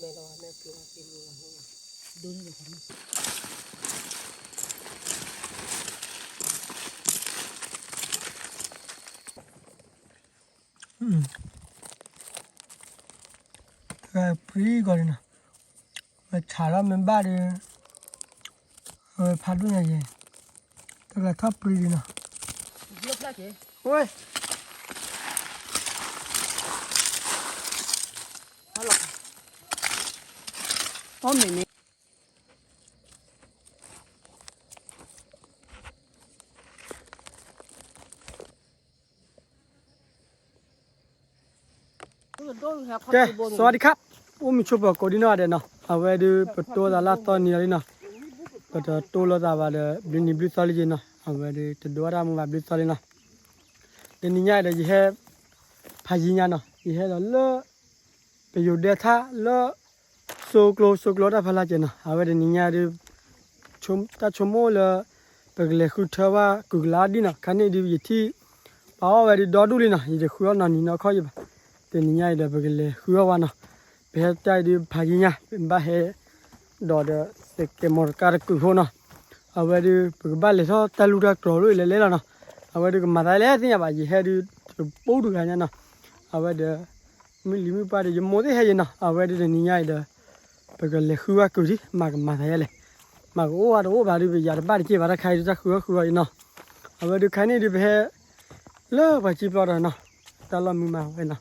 မဲာ်လီၤမဲာ်ကျိၤသ့ၣ်မုၢ်လီၤန့ၣ် တဂၤပြံကီးန့ၣ်နီၤ, ဝဲဆးထီၣ်မ့ၢ်ဘၣ်ဒီး အဝဲဖးဒိၣ်ညါယဲ, တဂၤထီၣ်ပြံဒံးနီၤ, ဝဲ အီၣ်မ့ၢ်န့ၣ် ကဲ စဝးဒံခါ, အိၣ်မုာ်ဆိးပၢၤကိးဒံနီၢ်ဂၤဒဲးနီၤ, အဝဲဒုးပတိၢ်သးလၢအသီနံၤလီၤလံနီၤ, ပတတိၢ်လိာ်သးဘၣ်ဒီး ဘျုးနံၤဘျုးသီလံက့ၤနီၤ, အဝဲဒုးတဒိးဝဲဒၣ်မူဘၣ်ဘျုးသီလံနီၤ, တနံၤညါအံၤဒီးယဟဲ ဖးယံၤညါနီၤ, ယဟဲဒီးလၢပယိၤဒဲထၣ်လၢ စိကျိ စိကျိတၢ်ဖီလာ်က့ၤနီၤ, အဝဲတနံၤညါဒုး တၢ်ဆိကမိၣ်လၢ ပကလဲၤဃုထၢဘၣ်ကုၢ်ကလါဒံးနီၤ, ခါန့ၣ်ဒုးယထံၣ် ပှၤအီၣ်ဝဲဒုးဒီဒူၣ်လံနီၤ, ယတဃုအီၣ်နီၢ်နံၤနီၢ်ခီယံၤဘၣ်, တနံၤညါအံၤဒီးပကလဲၤဃုအီၣ်ဝဲနီၤ, ပဟဲတၢ်အံၤဒုးဖးယံၤညါ ပဘၣ်ဟဲ ဒီးဒီး စဲးကဲးမီၢ်တကါတကုာ်ဖိနီၤ, အဝဲဒုး ပကဘၣ်လဲၤထီၣ်တၢ်လူၢ်တၢ်ကျီၤလိၣ်အံၤလဲၤလဲၤလီၤနီၤ, အဝဲဒုးကမၤသးလဲၣ်သ့ၣ်ညါဘၣ်, ယဟဲဒုးတပူၤတဂၤညါနီၤ, အဝဲဒီး မုၢ်လံၤမုၢ်ပှၢ်ဒီး ယမိၢ်သ့ၣ်ဟဲယံၤနီၤ, အဝဲဒုးတနံၤညါအံၤဒီး ပကလဲၤဃုဝဲကုၢ်ဒံး မၤကမၤသးယဲလဲၣ်, မၤကအိၣ်ဝဲတအိၣ်ဘၣ်ဒုး ပယၤတဘၣ်တက့ၢ်ဘၣ် တၢ်ခါအံၤဒုးတၢ်ဃုအီၣ်ဃုအီၣ်အံၤနီၤ, အဝဲဒုးခါန့ၣ်ဒုးပဟဲ လၢပှၤကံပျီဒီးနီၤ, တၢ်လီၢ်မုာ်မးဝဲနီၤ,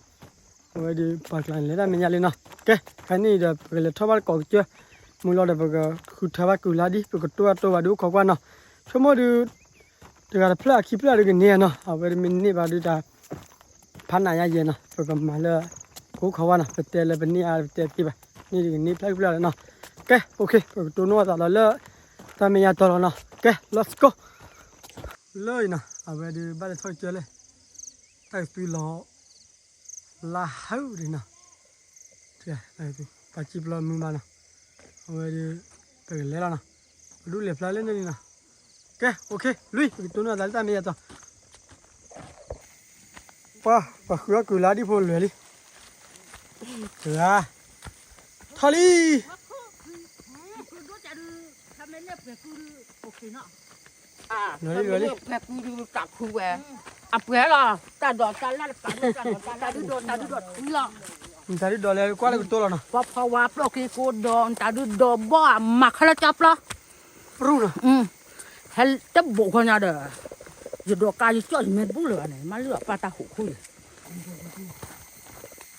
အဝဲဒုးပှၤကျါန့ၣ်လဲၤတၢ်မဲာ်ညါလံနီၤ, ကဲ ခါန့ၣ်အံၤဒီး ပကလဲၤထီၣ်ဘၣ်တကိးကစၢၢ်, မုၢ်လီၤဒီးပကဃုထၢဘၣ်ကုၢ်လါဒံး ပကတိၢ်ဘၣ်တိၢ်ဘၣ်ဒုးအိၣ်ခိးကွၢ်နီၤ, ဆိကမိၣ်ဒုး တဂၤတဖျၢၣ်အခံဖျၢၣ်ဒုးကန့ၢ်နီၤ, အဝဲဒုးမ့ၢ်န့ၢ်ဘၣ်ဒုးတၢ် ဖးနးယါယဲနီၤ, ပကမၤလၢ ပအိၣ်ခိးကွၢ်နီၤ, ပတဲလၢပန့ၢ်အါ ပတဲတသ့ဘၣ်, န့ၢ်ဒုးကန့ၢ်ဖျၢၣ်ခံဖျၢၣ်လီၤနီၤ, ကဲ okay ပကတိၢ်နီၣ်အသးလီၤလၢ တၢ်မဲာ်ညါတီၤလီၤနီၤ, ကဲ let's go လၢအံၤနီၤ, အဝဲဒုးဘၣ်လဲၤထီၣ်ကစၢၢ်လဲၣ်, တၢ်ကသွံလီၤ လါဟးဒံးနီၤ, ပှၤကံပျီမုာ်မးနီၤ, အဝဲဒုး ပကလဲၤလီၤနီၤ, ပဒူၣ်လဲၤဖျါလၢန့ၣ်လံနီၤ, ကဲ okay လွံၢ် ပကတိၢ်နီၣ်သးလၢတၢ်မဲာ်ညါတီၤ ပှၤ ပှၤဃုအီၣ်ကုၢ်လါဒံးဖိလွဲၤလံ, တဂၤ ထီၣ်လံ, လွဲၤလံ လွဲၤလံ, အပှဲၤလီၤ, တၢ်ဒိးတၢ်လၢ်တကးဒိၣ်, တၢ်ဒိးတၢ်ဒုးဒီးထွံလီၤ, နတၢ်ဒုးဒီးလဲၤကွၢ်လၢကတိၤလီၤနီၤ, ပှၤဖီဝါပျီက့ၤကိးဒီး နတၢ်ဒုးဒီးဘီၣ်အမၤခီလၢကၠီပျီ, ရူၢ်နီၤ, ဟဲတဘိးဃီညါဒီး ယဒိးကါယကၠီၣ်ယမ့ၢ်တဘူၣ်လၢၤဘၣ်န့ၣ် မၤလုၢ်အပၢ်တၢ်ဟူးခိၣ်ယၤ,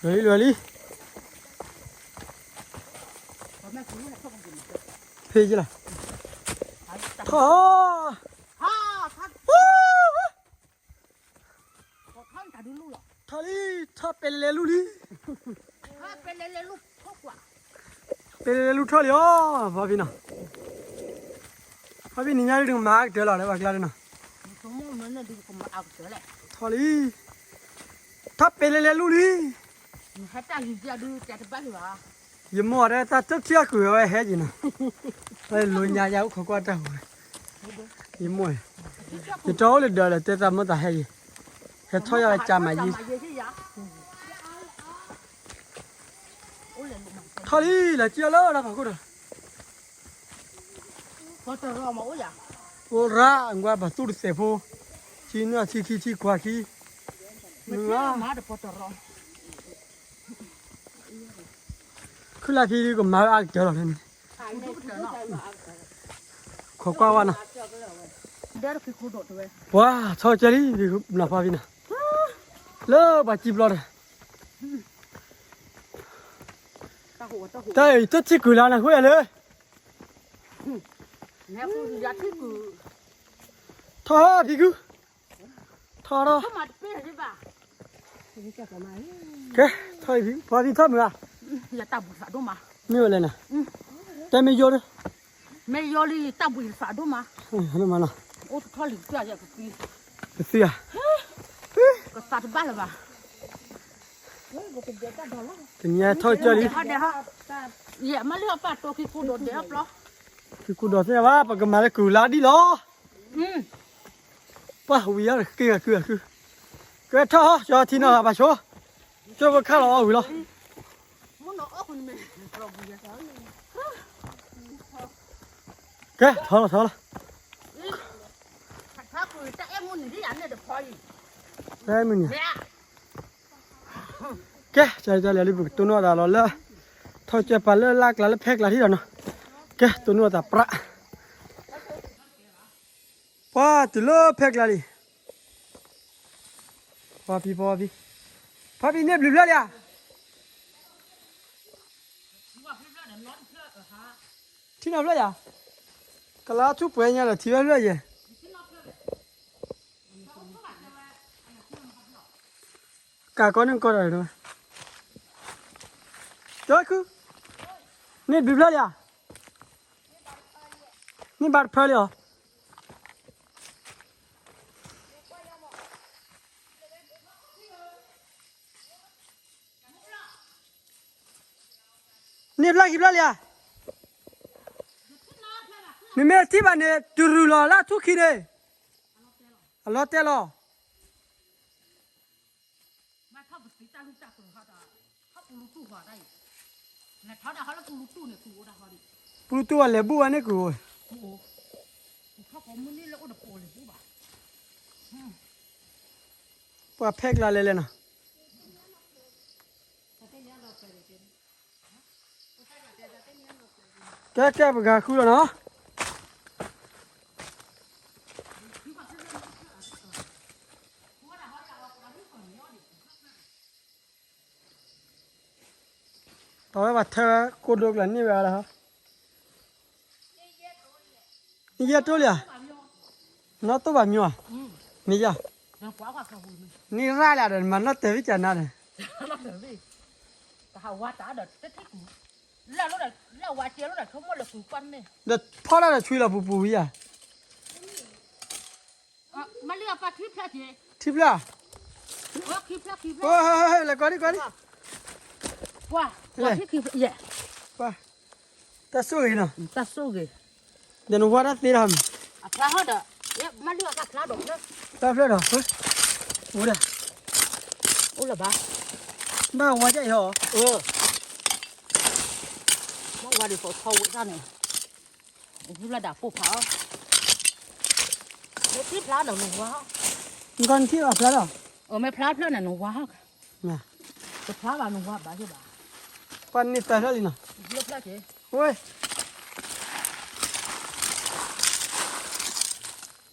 လွဲၤလံ လွဲၤလံ, ဖဲယလီၤ, ထီၣ် ထီၣ်လံ, ထီၣ်ပဲလဲၤလဲၤလူၢ်လံ, ပဲလဲၤလဲၤလူၢ်ထီၣ်လံအီၤ, ဖီဖံနီၤ, ဖီဖံနံၤညါဒုးကမၤအါကတၢၢ်လီၤ လၢပှၤကျါဒုးနီၤ, ထီၣ်လံ, ထီၣ်ပဲလဲၤလဲၤလူၢ်လံ, ယမိၢ်အီၤဒီးတၢ်တိၢ်ထံအီၣ်ကုၢ်ဝဲဟဲက့ၤနီၤ, လိညါယအိၣ်ခိးကွၢ်တၢ်ဟူး, ယမိၢ်, ယတၢ်အိၣ်လၢဒၢးဒီးတဲသးမိၢ်သးဟဲက့ၤ, ဟဲထီၣ်ယၤလၢကၢ်မၤယ့ၢ် ထီၣ်လံ လၢကၠီလၢတၢ်ဖးခိၣ်ဒီး, အိၣ်ရၣ် အကွၢ်ပှၤသူၣ်တသဲးဖိ, ထံနွၢ်ထံခံထံခွါခံ, မုၢ်လၢ်, ခုလၢဖံကမၤဝဲအါကတၢၢ်လီၤန့ၣ်, ခိးကွၢ်ဝဲနီၤ, ပှၤထီၣ်ကၢလံ ဖံနဖီဖံနီၤ, လၢပှၤကံပျီဒီး တၢ်အံၤတထံၣ်ကုၢ်လၢနဃိယၤလၢ, ထီၣ်ဖံကု, ထီၣ်ထီၣ်, ကဲ, ထီၣ်ဖံ, ပှၤဖံထီၣ်မုၢ်ဧါ, မ့ၢ်ဝဲလဲၣ်နၤ, တဲမ့ၢ်ယိၣ်ဒီး, မ့ၢ်ယိၣ်လံ တၢ်ဘှံးသးဒိၣ်မး, အိၣ်တထီၣ်လံ ကသွံဧါ, ကသးတဘၣ်လၢၤဘၣ်, တနံၤအံၤထီၣ်ကၢလံ, ယမ့ၢ်လၢအပၢ်တိခံကူဒီးဒဲးအပျီ, ခံကူဒီးသ့ၣ်ညါဘၣ် ပကမၤလၢကုၢ်လါဒ်လီၤ, ပှၤဝံၤအီၤက့ၤဂၤကုၢ်ဂၤကုၢ်, ကဲထီၣ်ဟီ ကၠီထံနီၤဘၣ်ဆိ, ကၠီပခါလီၤအီၣ်ဝံၤလီၤ, မ့ၢ်နီၤအီၣ်ဃုနမဲာ် ကဲ ထီလီၤ ထီလီၤ, တၢ်မုၢ်နံၤ, ကဲ ကၢ်လၢပကတိၢ်နီၣ်သးလီၤလၢ ထီၣ်ကၢၢ်ပၤလၢလၢ်ကျါလၢဖဲကျါထံၣ်ဒီးနီၤ, ကဲ တိၢ်နီၣ်သးပြး ပှၤတုၤလၢဖဲကျါလံ, ပှၤဖံ ပှၤဖံ, ဖါဖံန့ၣ်ဘျုးဖျၢၣ်လံဧါ, ထံနီၤဖျၢၣ်ယၤ, ကလါထူၣ်ပှဲၤညါဒီးထံဝဲဖျၢၣ်ယဲၢ်, ကးကီန့ၣ်ကီဒီး, ကၠီခု, န့ၣ်ဘျုးဖျၢၣ်လံဧါ, န့ၣ်ဘၣ်တဖၢလံဧါ. န့ၣ်ဖျၢၣ်ခံဖျၢၣ်လံဧါ, နမ့ၢ်ထံၣ်ဘၣ်န့ၣ် တရူးလီၤလၢထူၣ်ခံန့ၣ်, အလီၤတဲာ်လီၤ. ပူတူၢ်ဝဲလဲၤဘူၣ်ဝဲန့ၣ်ကုၢ်, ပှၤဖဲကျါလဲၤလဲၤနီၤ, ကဲကဲပဂၤဃုလီၤနီၤ. ပဝဲပှၤထၢဝဲကိၢ်ဒိကျၢၤန့ၢ်ဝဲလၢဟီ, နယဲၢ်တိၢ်လံဧါ, နီၢ်တိၢ်ဘၣ်မၠိဧါ, မ့ၢ်ယါ, နရၣ်လၢဒီး နမၤနီၢ်တၢၤဝံၣ်ကနါဒီး, ဒီးဖီၣ်တၢ်ဒီးဆွံလီၤပူၤပူၤဝံၤဧါ, ထံဖျၢၣ်, လဲၤကီဒံကီဒံ, တၢ်ဆိၣ်ဂ့ၤနီၤ, တၢ်ဆိၣ်ဂ့ၤ, ဒီးနဝါတၢ်သ့ဒီး, တၢ်ဖျၢၣ်ဒီး, အိၣ်ဒီး, အိၣ်လၢၤဘၣ်, ဘၣ်ဝါကၢ်အံၤဟီ, ဘၣ်ဝါဒ်သိးထီဝဲတၢ်န့ၣ်, ဖျၢၣ်ဒၣ်ပိၢ်ဖးအီၤ, မ့ၢ်ထံၣ်ဖျါဒီးနဝါ, နကနထံၣ်အဖျါဒီး, မ့ၢ်ဖျါဖျၢၣ်န့ၣ်နဝါ, တဖျါဘၣ်နဝါဘၣ်ယဘၣ်, ပှၤန့ၢ်တၢ်ဖျၢၣ်လံနီၤ, ဝဲ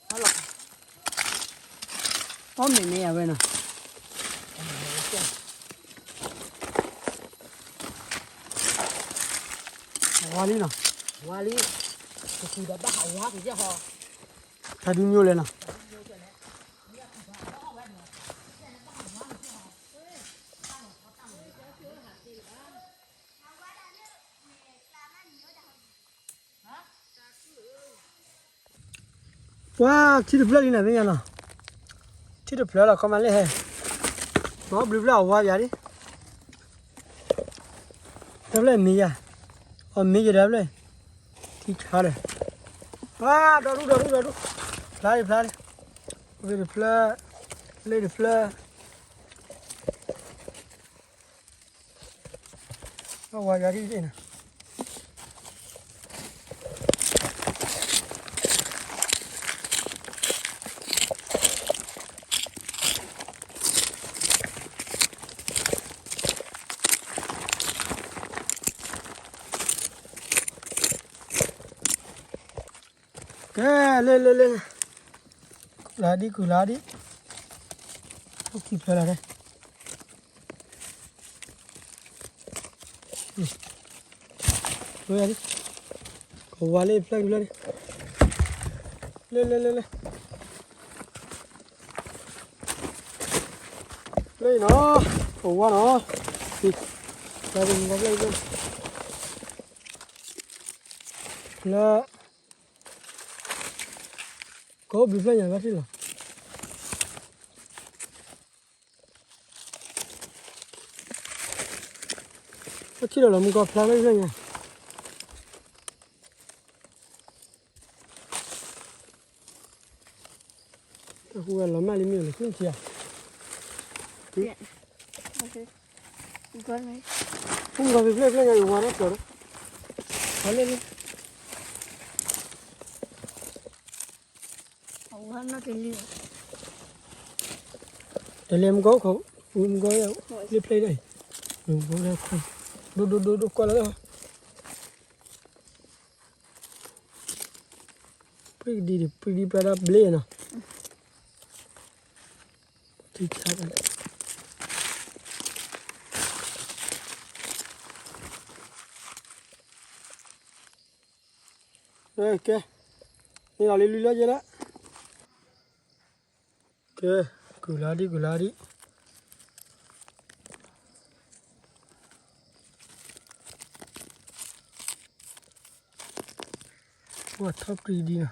အီၣ်မ့ၢ်န့ၣ်အဝဲနီၤ, ဝါလံနီၤ, ဝါလံ, ကစူၤဒီးဘၣ်ဟးဝါကယဲၢ်ဟီ, တၢ်ဒုးညိလဲၣ်နီၤ, ပှၤထံတဖျၢၣ်လံန့ၣ်သ့ၣ်ညါနီၤ, ထံတဖျၢၣ်လီၤခီမးလၢဟဲ, မ့ၢ်ဘျုးဖျၢၣ်အဝါပယၤလံ, တဖျၢၣ်မ့ၢ်ယၤ, အမ့ၢ်ယၤတဖျၢၣ်, ထံဆါဒီး, ပှၤဒီဒူၣ်ဒီဒူၣ်ဒီဒူၣ်, ဖျါလံဖျါလံ, ဝ့ၢ်တဖျၢၣ်, လ့ၣ်တဖျၢၣ် ဝါယွၤဒ်အံၤန့ၣ်, ကဲ, လ့လ့လ့, ကုၢ်လၢဒံး ကုၢ်လၢဒံး, အိၣ်ခံဖျၢၣ်လီၤ, ကဝါလၢဖျၢၣ်ခံဖျၢၣ်လံ, လ့လ့လ့လ့, လၢနီၤ, ကဝါနီၤ, လၢ, လၢ, ကအိၣ်ဘျုးဖျၢၣ်ညါဘၣ်ထံၣ်လီၤ. ဘၣ်ထံၣ်လီၤလီၤမူကီၢ်ဖျါဘၣ်ဖျၢၣ်ညါ, တၢ်ဟူဝဲလီၤမၢ်လံမ့ၢ်လီၤ ကနံၣ်ထံဧါ. ဖုမုၢ်ဂီၤဖံဖျၢၣ်ဖျၢၣ်ညါ ယဝါထီၣ်ကျီၤဒီး, ဟါလၢလၢ, တလဲၤမုၢ်ဂီၤခီ, မုၢ်ဂီၤလၢဖျၢၣ်ဒၣ်အံၤ, မုၢ်ဂီၤလၢခီ, ဒိၣ်ဒိၣ်ဒိၣ်ဒိၣ်ကွၢ်လီၤလၢ ပြံကဒံဒီး ပြံဒံပြါဒၣ်ဘျ့နီၤ, ထံဆါတၢ်, ကဲ, န့ၣ်လီၤလံလွံၢ်လၢယဲလၢ, ကဲ, ကုၢ်လါဒံ ကုၢ်လါဒံ, ဝါထီၣ်ပြံဒံနီၤ,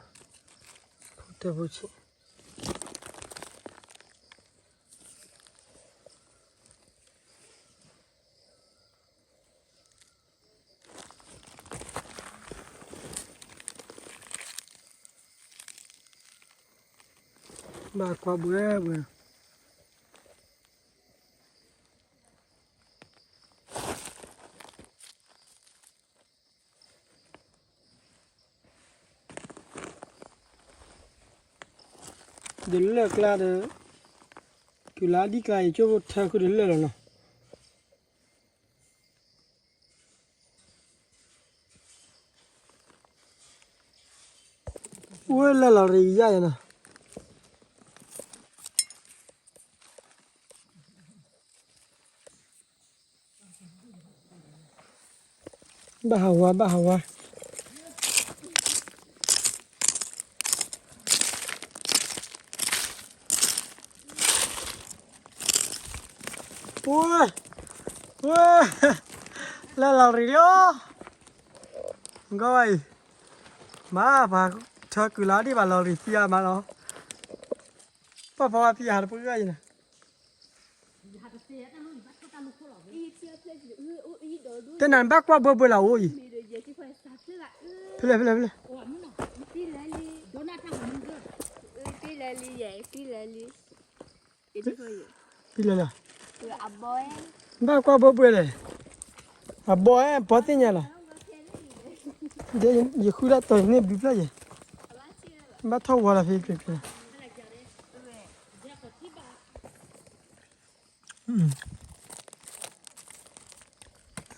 ဖိတဲဖိဆံး ဘၣ်ကွၢ်ဘှဲဘှဲနီၤ, ဒ်လၢၢ်ကျါဒီး, ကုၢ်လါဒံကျါအံၤ ကၠိဖိထၢဃုာ်ဒီးလၢၢ်လီၤနီၤ. အိၣ်လၢလီၤရံယါယနီၤ, ဘၣ်ဟးဝါ ဘၣ်ဟးဝါ, ဝဲ, ဝဲ, လၢလီၤရံလီၤ, ကီဝဲအံၤ, မၤပှၤထၢကုၢ်လါဒံးဘၣ်လီၤရံဖံအါမးလီၤ, ပှၤဖီဝါဖံအါတပှဲၤဂၤအံၤန့ၣ် တနၤဘၣ်ကွၢ်ဘှဲဘှဲလၢအအိၣ်အံၤ, ဖဲလဲၣ် ဖဲလဲၣ် ဖဲလဲၣ်, ဖဲလဲၣ်, ဘၣ်ကွၢ်ဘှဲဘှဲလဲၣ်, အဘီအဲၣ် ပီသ့ၣ်ညါလီၤ, ယဃုဒၣ်တီၤန့ၣ်ဘျုးဖျၢၣ်ယဲ, ဘၣ်ထီၣ်ဝါလီၤဖဲဖဲဖဲ,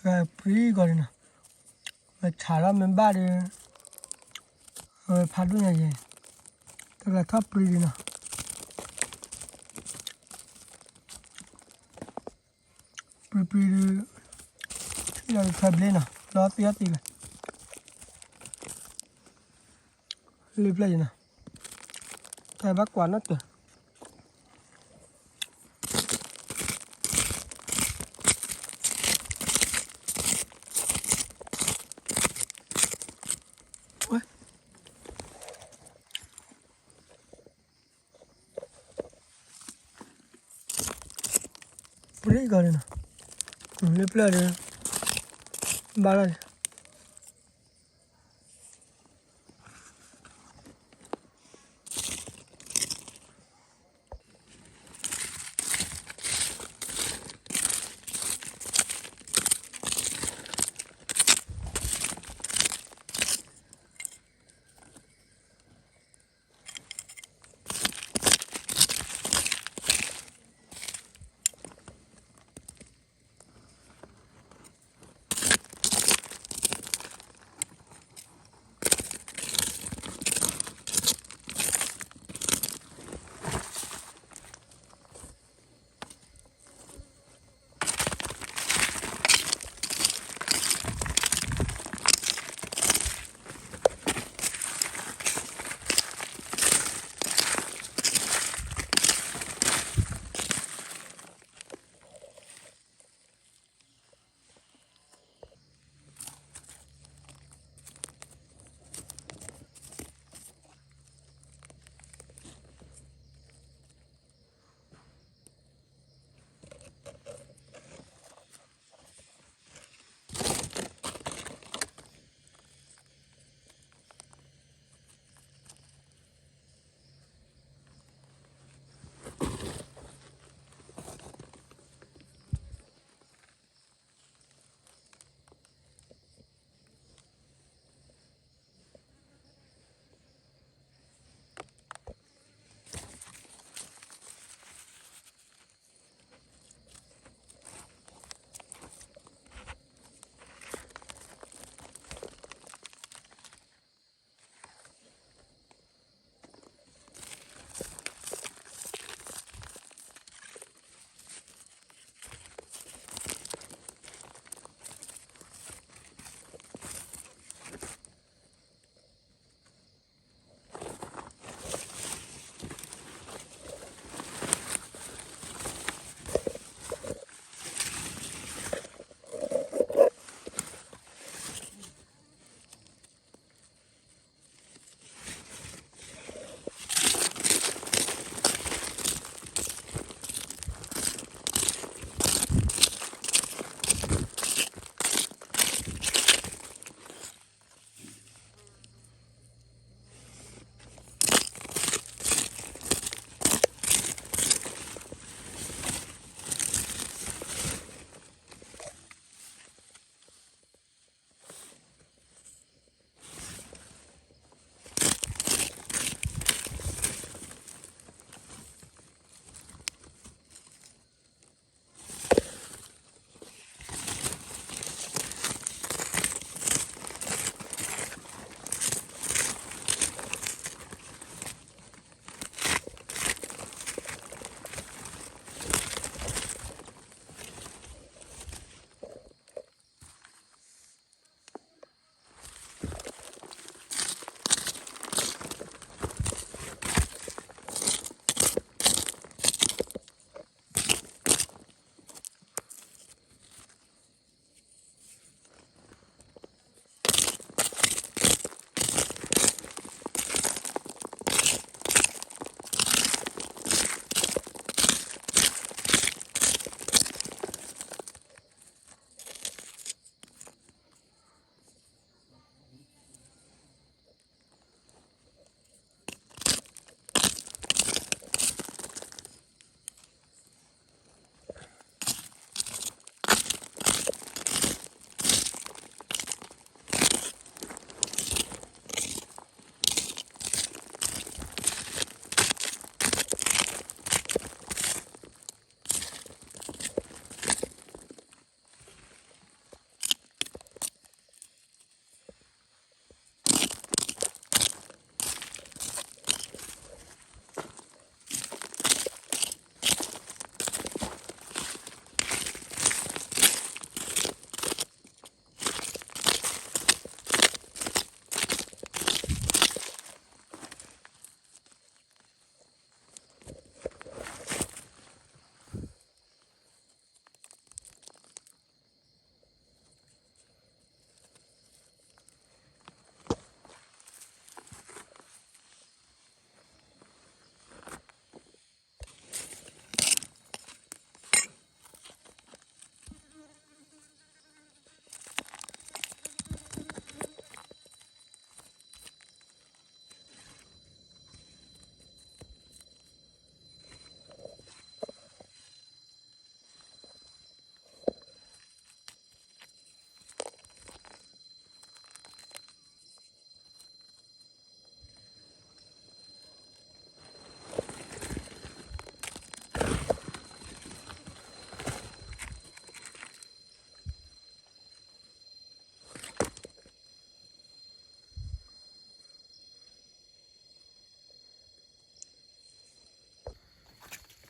ဂၤပြံကီးန့ၣ်နီၤ, မ့ၢ်ဆးလီၤမ့ၢ်ဘၣ်ဒီး, အဝဲဖးဒိၣ်ညါယဲ, တကလးထီၣ်ပြံဒံးနီၤ, ပြံပြံဒီး, ထံၣ်လီၤဒီးထွဲဘျ့နီၤ လီၤသ့အီၣ်သ့လၢ လၢပျၢၢ်ယဲနီၤ, တၢ်ဘၣ်ကွၢ်နီၣ်တၢၤ ဝဲ ပြံကီးန့ၣ်နီၤ, လၢပျၢၢ်ဒီး ဘၣ်လီၤန့ၣ်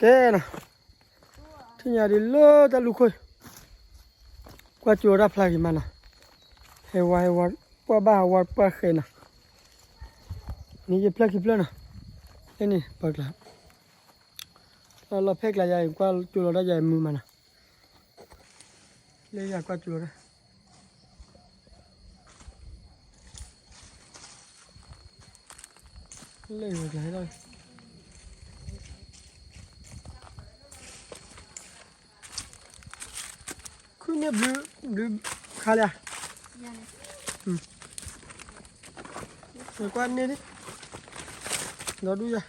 ကဲနီၤ, ထံၣ်ညါဒ်လၢတၢ်လူၢ်ခိၣ်, ကွၢ်ကၠိတၢ်ဖျါဂ့ၤမးနီၤ, ဟဲဝါဟဲဝါ, ပှၢ်ဘၣ်ဟးဝါပှၢ်ဃဲနီၤ, န့ၣ်ယဖျၢၣ်ခံဖျၢၣ်နီၤ, လၢန့ၣ်ပှၤကျါ, လီၤလီၤဖဲကျါယၤအံၤ ကွၢ်ကၠိလီၤတၢ်ယၤအံၤမုာ်မးနီၤ, လၢယၤကွၢ်ကၠိလီၤတၢ် လၢကျါဟဲထီၣ်, ခုန့ၣ်ဘျုး, ဘျုးခါလၢ, ကွၢ်န့ၢ်ဒံး, ဒီဒူၣ်ယၤ,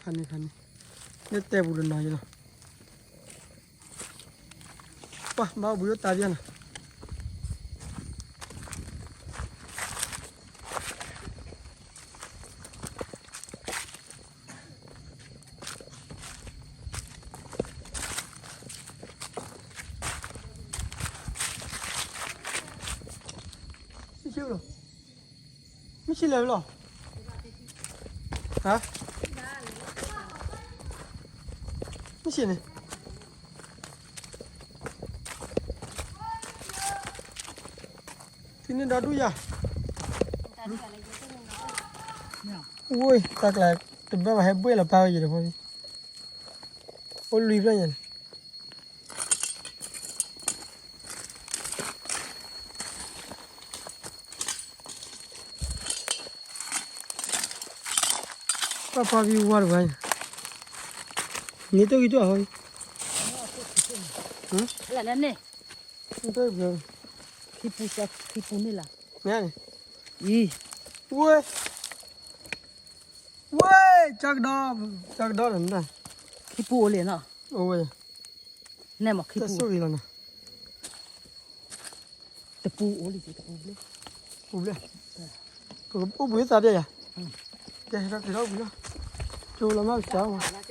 ဖးန့ၣ်ဖးန့ၣ်, လၢတဲပူၤတနီၤယလီၤ. ပှၤဘၣ်အိၣ်ဘှံးအိၣ်သါဘၣ်နီၤ, မ့ၢ်ဆံလၢၤလီၤ, မ့ၢ်ဆံန့ၣ် သုန့ၣ်ဒီဒူၣ်ယၤ, ဝဲတၢ်ကျါ, တဘၣ်ဘၣ်ဟဲဘှဲၣ်လီၤပၢ်ဝဲယံၤတဖိ, အိၣ်လွံၢ်ဖျၢၣ်ညါန့ၣ် ပှၤပှၤဝံၤဝါတပှၤ, န့ၣ်တဂံၢ်တအီၣ်, လၢန့ၣ်, ခံပူၤ, ခံပူၤန့ၣ်လီၤ, န့ၣ်, ဝဲ, ဝဲ, ကကဒီ, ကကဒီလီၤ, ခံပူၤအိၣ်လံနီၤ, အိၣ်ဝဲ, န့ၣ်မ့ၢ်ခံပူၤ, တၢ်ဆိၣ်ဂ့ၤလီၤနီၤ တပူၤအိၣ်လံ, တပူၤဘျဲၣ်, ပူၤဘျဲၣ်, ပကအိၣ်ဘှံးသးဘၣ်ယၤ, ကဲထီၣ်ကဲထီၣ်ဘှံးလီၤ, ကၠိလီၤမးကစၢ်မး,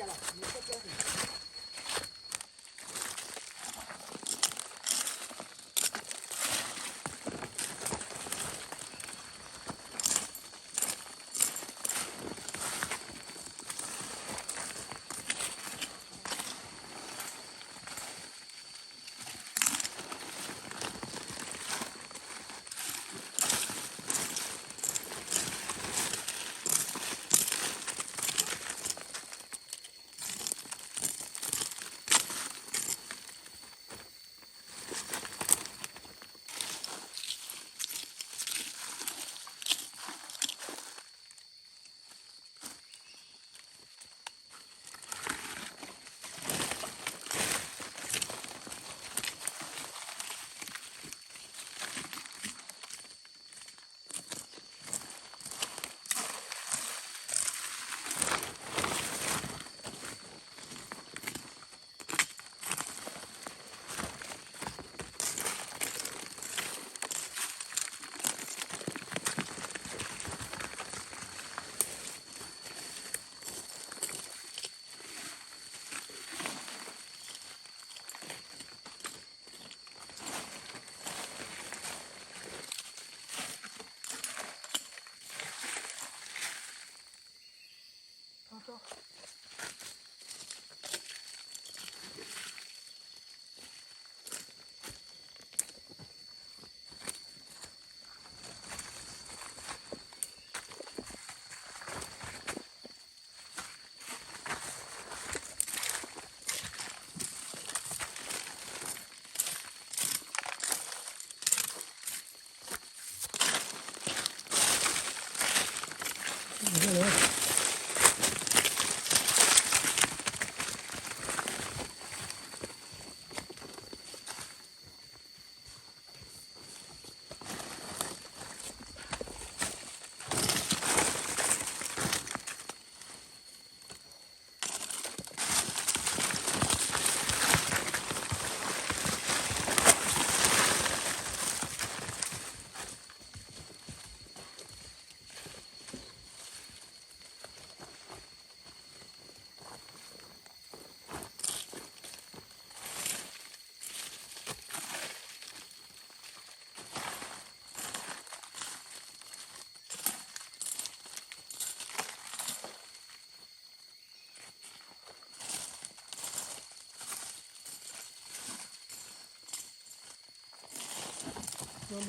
ဒ်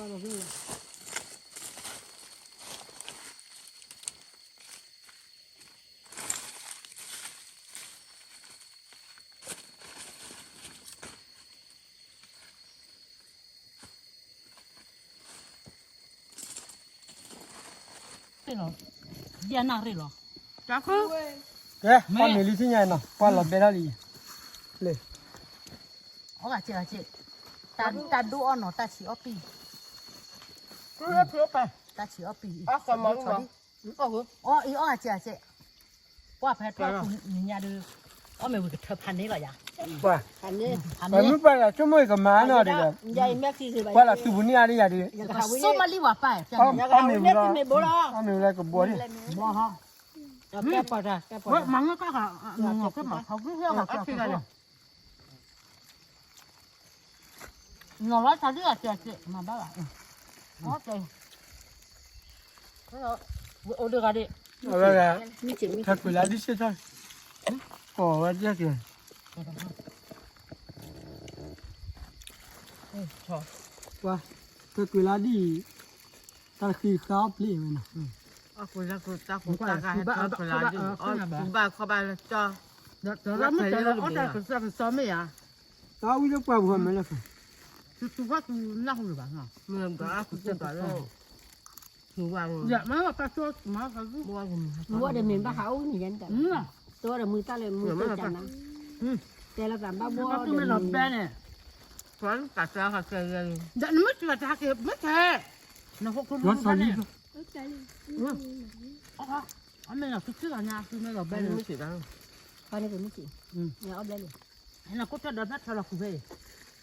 အနၣ်ရ့ၣ်လီၤ, ကဲ အီၣ်မ့ၤလံထံၣ်ညါနီၤ ပှၢ်လီၤဘဲထီၣ်လံ, လ့ၣ်, အီၣ်ဂၤစ့ၢ်ဂၤစ့ၢ်, တၢ်ဒိၣ်အီၣ်နီၤ တၢ်ဆံးအီၣ်ပံၢ်, တၢ်ဆံးအီၣ်ပံၢ်, အီၣ်အံၤအီၣ်ဂၤစ့ၢ်ဂၤစ့ၢ်, ပှၢ်ဖဲထီၣ်ညါဒုး, အီၣ်မ့ၤဝံၤကထၢဖးန့ၢ်လီၤယၤ, ပှၢ်မုၢ်ပှၢ်လၢဆိကမိၣ်ကမၤနီၤဒ်, ပှၢ်လီၤတူၣ်ပူၤန့ၢ်အါဒ်ယၤဒုး, အီၣ်မ့ၤဝံၤလီၤ, အီၣ်မ့ၤဝံၤလၢကဘှီဒံး, မၤငိၢ်ကၢ်ခါ, နီၤလီၤတၢ်ဒ်အစဲးစဲး မၤဘၣ်ဘၣ်, အိၣ်ဒဂၤဒ့ၣ်, ထၢကွံာ်လၢဒ်စ့ၢ်ထီၣ်, ကိးဝဲဒ်က့ၤ, ပှၤ, ထၢကွံာ်လၢဒ်အံၤ, တၢ်တဃံတဃါအီၣ်ပျ့ၤဝဲနီၤ, အီၣ်ကွံာ်လၢကတၢ်ဃံတဃါလၢကဘၣ်ခီဘၣ်လၢကၠီ, တၢ်ဝံလၢပှၢ်ပူၤမ့ၢ်လၢ, တူၢ်တူၢ်ဘၣ်တူၢ်နၢ်ဟူလၢၤဘၣ်နီၤ, မ့ၢ်ဘၣ်ပၢ်ဆိ, မ့ၢ်ဘၣ်, တဝဲဒီးမုၢ်တၢ်လၢမုၢ်တၢ်ကနၤ, တဲလီၤသးဘၣ်ဘီဒီးမ့ၢ်လီၤဘဲန့ၣ်, နမ့ၢ်တၢ်ဟဲက့ၤမ့ၢ်ထဲ, နဟိၣ်ခိၣ်မ့ၢ်ဘဲန့ၣ်, အမ့ၢ်လီၤသုထံၣ်လီၤညါ သုမ့ၢ်လီၤဘဲန့ၣ်, ပှၤန့ၣ်ပမ့ၢ်စံး, အီၣ်ဘျဲၣ်လံ, နကိးတၢ်ဒီးဘၣ်ထီလီၤခူၣ်ဖဲအံၤ,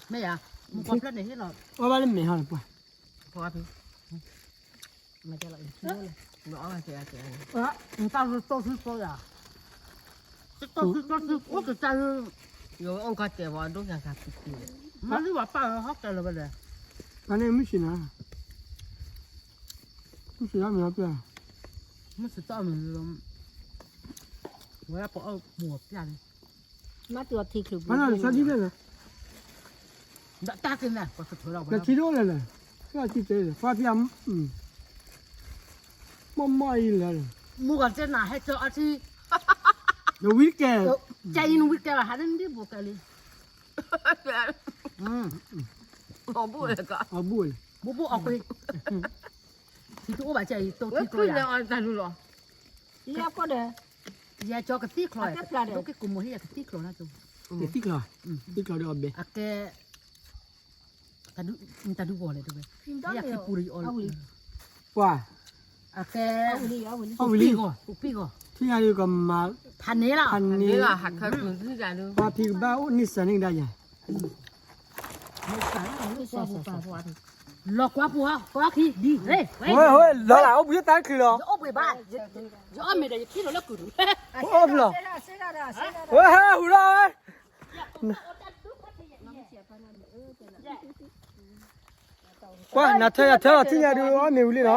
မ့ၢ်ယၤ, မူကီၢ်ဖျၢၣ်န့ၣ်ဟ့ၣ်လီၤ, အီၣ်ဘၣ်လၢမဲာ်ဟီလီၤပှၤ, မ့ၢ်တၢ်လၢတိၢ်သုတိၢ်ယၤ, တိၢ်သုတိၢ်သုအိၣ်ကတၢၢ်, ယအိၣ်ကတဲာ်ဝဲဒိၣ်ကၤကၤပူၤပူၤ, မၤလံဝဲပၢ်ဟီၣ်ကဲလီၤဝဲဒီး, ပှၤန့ၣ်မ့ၢ်စံးနၤ, မ့ၢ်စံးဒၣ်မ့ၢ်အီၣ်ပျဲၢ်, မ့ၢ်စံးတၢ်မ့ၢ်လီၤ, ဝဲပှၤအီၣ်မူၤအီၣ်ပျဲၢ်လံ, မ့ၢ်တုၤအီထံချုးပူၤ, ဘၣ်နၤလၢဆါဒ်လဲၣ်လီၤ, တၢ်ထံဒိၣ်လဲၣ်လဲၣ်, ကၠီထံတဲလဲၣ် ပှၤဖံး, မီၢ်မီၢ်အံၤလဲၣ်, မူဂၤတဲနၤဟဲကၠီအထံ, ဒီးဝံၤကဲ, ကၠီအံၤနဝံၤကဲဘၣ် ဟးလၢနဒံၣ်ဘိကဲလံ, အီၣ်ဘိၣ်လဲၣ်, အီၣ်ဘိၣ်လဲၣ်, ဘိဘိၣ်အီၣ်ကွံာ်, ထံတအိၣ်ဘၣ်ကၠီအံၤ တိၢ်ထံကျိယၤ, လီၤ, ယဲကီၢ်ဒီး, ယဲကၠီကသံၣ်ချီ, ဒိၣ်က့ၤကိးမိၢ်ဟ့ၣ်ယဲကသံၣ်ချီနၤကၠီ, ကသံၣ်ချီ, သံၣ်ချီဒီးအီၣ်ဘဲ, အကဲ တၢ်ဒုးဂီၤလဲၣ်တဲဝဲ, ယၤခံပူၤဒီးယအီၣ်လံ, ပှၤ, အကဲ, အီၣ်ဝံၤလံ, ပူၤပံၢ်ဂီၤ, ထံၣ်ညါဒုးကမၤ, ဖးန့ၢ်လီၤ, ဖးန့ၢ်လီၤ, ပှၤဖံးကဘၣ်အိၣ်န့ၢ်စၢၤန့ၢ်ကဒါယၤ, လီၤကွၢ်ပူၤဟီ ကွၢ်ခံဒ်, လီၤလၢအိၣ်ဘှံးတၢ်ချံလီၤ, အိၣ်ဘှံးဘၣ်, ယအီၣ်မ့ၤဒီးယထံၣ်လီၤလၢကုၢ်ဒူၣ်, အိၣ်ဘှံးလီၤ, ဝဲဟဲဟူလီၤဝဲ ကွၢ် နၤထၢယၤထၢလီၤ ထံၣ်ညါဒုး အီၣ်မ့ၤဝံၤလံနီၤ,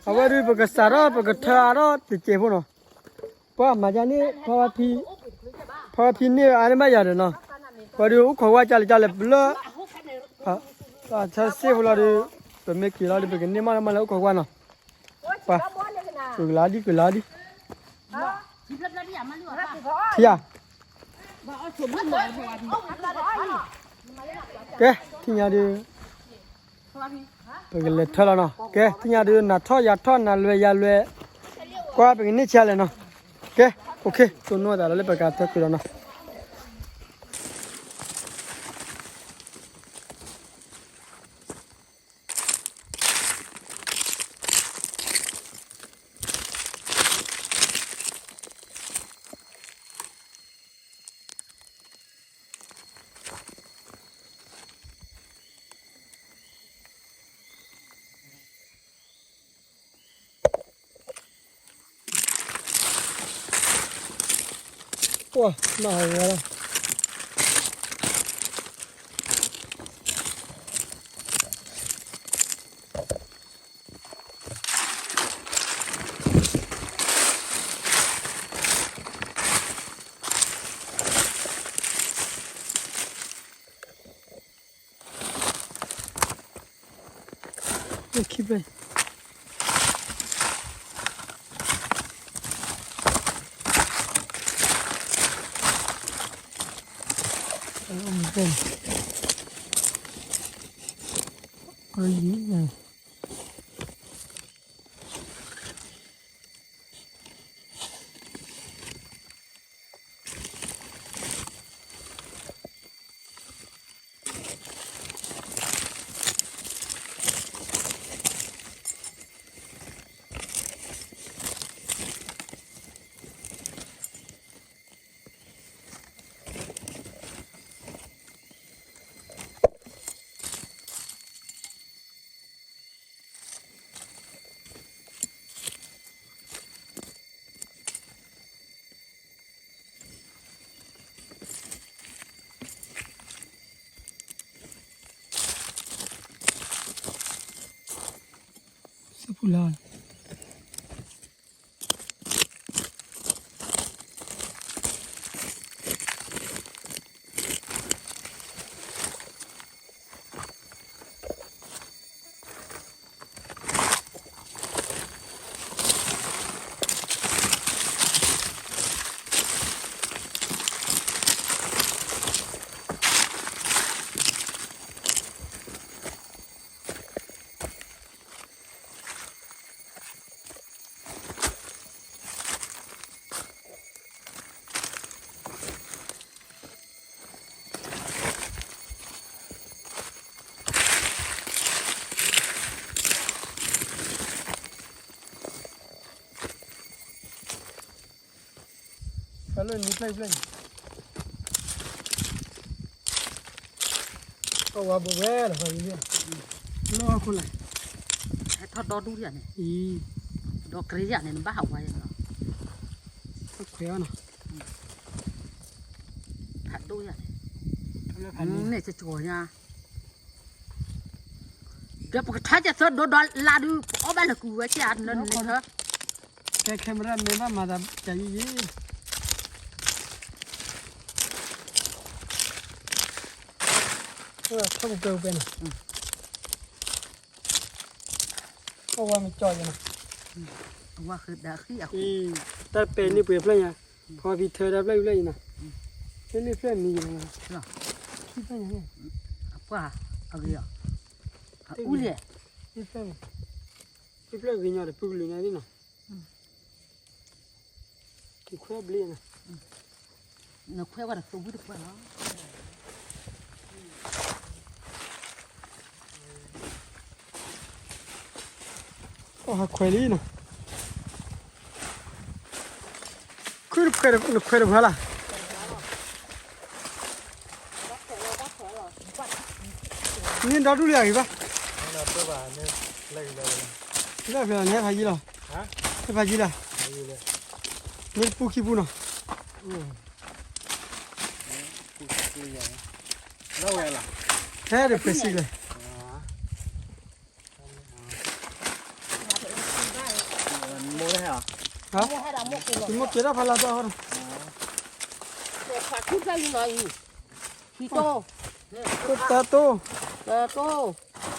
အဝဲဒုး ပကစးထီၣ် ပကထၢအါထီၣ်တစဲးဖိနီၤ, ပှၤမၤဒ်န့ၣ် ဖီဝါဖံ, ဖီဝါဖံန့ၢ်အါန့ၢ်ဘၣ်ယၤဒီးနီၤ, ပှၤဒုးအိၣ်ခိးဝါကၢ်လၢကၢ်လၢပလၢ, ပထၢစ့ဖိလီၤဒုး, ပမ့ၢ်က့ၤလီၤဒုး ပကန့ၢ်မးလၢမးလၢအိၣ်ခိးဝါနီၤ, ပှၤ, ကလၤဒ် ကလၤဒ် ထံယၤ, ကဲ ထံၣ်ညါဒုး, ပကလဲၤထၢလီၤနီၤ, ကဲ ထံၣ်ညါဒုး နၤထီၣ်ယၤထီၣ် နၤလွဲၤယၤလွဲၤ, ကွၢ် ပကန့ၢ်ဆံးလဲၣ်နီၤ, ကဲ OK တိၢ်နီၣ်သးလီၤလၢပကထၢကွံာ်လီၤနီၤ. ပှၤ မၤဟးဂီၤလီၤ. လၢခံဖျၢၣ် စံၣ်ပူၤလၢ ဖဲလၢနံၤဖျၢၣ်ဖျၢၣ်န့ၣ် အဝဲဘိးဝဲလီၤ ဖဲလံၤ လီၢ်ခိၣ်လဲၣ် ဟဲထီၣ်ဒီဒူၣ်ယၤန့ၣ် အံၤ ဒီကရ့ယၤန့ၣ် နဘၣ်ဟးဝါယၤလီၤ ခွဲးအီၤနီၤ ဖးဒိၣ်ယၤန့ၣ် ဖဲလၢဖးန့ၣ် န့ၣ်ကကီၤညါ ဒီးပကထါကသၢဒိဒီလါဒုး ပအီၣ်ဘၣ်လၢကူဝဲကဲနနထၢ ကဲ camera မ့ၢ်ဘၣ်မၤသးကယံၤယံၤ ထီၣ်ပူၤပဲပူၤပဲန့ၣ် အဝဲမ့ၢ်ကၠီယဲနီၤ အဝဲဃုဒၣ်ဃံအဃံ တၢ်ပဲာ်န့ၢ်ပှဲၤဖျၢၣ်ညါ ဖီဖံထၢတၢ်ဖျၢၣ်ဖျၢၣ်အံၤနီၤ ဖဲန့ၣ်ဖျၢၣ်မံၤယဲနီၤ ခံဖျၢၣ်ညါန့ၣ် အပှၢ်အဂ့ၤအီၤ အအူလဲၣ် ဖျၢၣ် ဖျၢၣ်ဂ့ၤညီဒီးပုၢ်ကလုာ်န့ၣ်နီၤ က့ၤခွဲးဘျ့နီၤ နခွဲးဝဲဒီးသိဝံတပှၢ်လီၤ အီၣ်ဟးခွဲးလံနီၤ ခုတခွဲးနခွဲးတပှၢ်လၢ် န့ၣ်ဒီဒူၣ်လံအဂ့ၤဘၣ် လၢဖျၢၣ်န့ၣ်ဟဲဖးယံၤလီၤ ဟဲဖးယံၤလီၤ မ့ၢ်တပူၤခံပူၤနီၤ ဟဲဒီးဖဲစံၣ်လဲၣ် မိၢ်ကဲထီၣ်ဖးလၢ်တၢ်ဟီဒီး တၢ်တိၢ် အိၣ်ယၤ